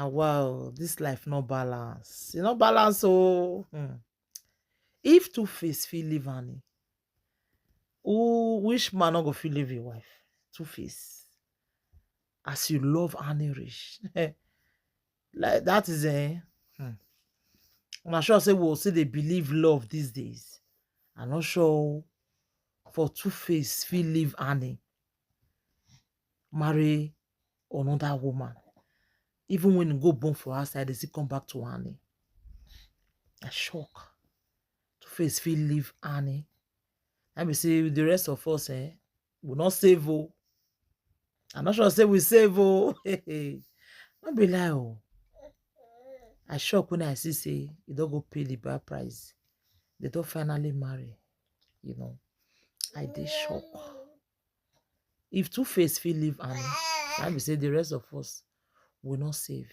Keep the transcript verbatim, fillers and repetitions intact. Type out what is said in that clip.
Ah, wow, this life no balance. E no balance o. Hmm. If Two Face fit leave Annie, who, which man no go fit leave him wife? Two Face. As you love Annie reach. Like that is, eh? Hmm. I'm not sure say we'll see they believe love these days. I'm not sure for Two Face fit leave Annie, marry another woman. Even when he go born for outside, they still come back to Annie. I shock. Two Face fit leave Annie. I be say the rest of us, eh, we not save o. I'm not sure say we save o. No be lie o. I shock when I see say e don go pay the bride price. They don finally marry. You know, I dey shock. If Two Face fit leave Annie, I be say the rest of us will not save.